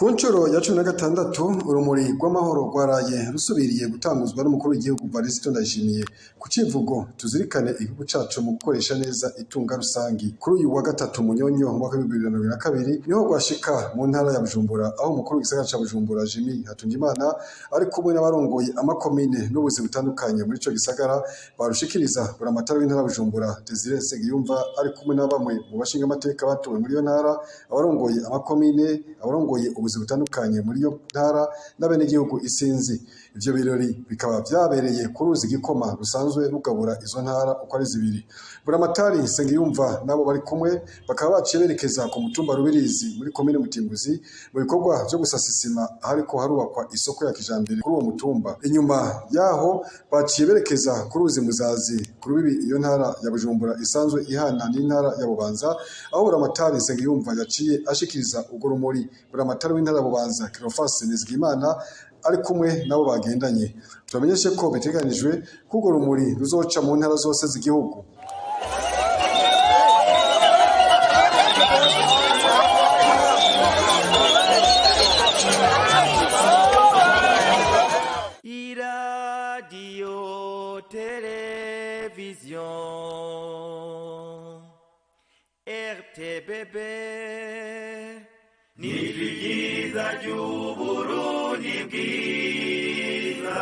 Ku nshuro ya 16, urumuri rw'amahoro rwaraye rusubiriye gutanguzwa n'umukuru w'igihugu Varisito Ndayishimiye ku civugo "Tuzirikane igihugu cacu mu gukoresha neza itunga rusangi". Kuri uyu wa gatatu Munyonyo mu mwaka w'2022 niho rwashika mu ntara ya Bujumbura, aho umukuru w'igisagara ca Bujumbura Jimmy Hatungimana ari kumwe n'abarongoye amakomine n'ubuzi butandukanye muri ico gisagara barushikiriza buramatari w'intara ya Bujumbura Desire Nsengiyumva ari kumwe na bamwe mu bashingamateka batowe muri iyo ntara, abarongoye amakomine, abarongoye ubuzi butandukanye muri iyo ntara n'abenegihugu isinzi. Ivyo birori bikaba vyabereye ku ruzi Gikoma rusanzwe rugabura izo ntara uko ari zibiri. Buramatari Nsengiyumva nabo bari kumwe bakaba baciye berekeza ku mutumba Rubirizi muri komine Mutimbuzi mu bikorwa vyo gusasa isima ahariko harubakwa isoko ya kijambere kuri uwo mutumba. Inyuma yaho baciye berekeza ku ruzi Muzazi, ku rubibi iyo ntara ya Bujumbura isanzwe ihana n'intara ya Bubanza, aho Buramatari Nsengiyumva yaciye ashikiriza urwo rumuri. Buramatari w'intara ya Bubanza Cleophas Nizigimana ari kumwe nabo bagendanye. Tubamenyeshe ko biteganijwe ko urwo rumuri ruzoca mu ntara zose z'igihugu. Iradiyo televiziyo RTBB ni ryiza ry'Uburundi bwiza.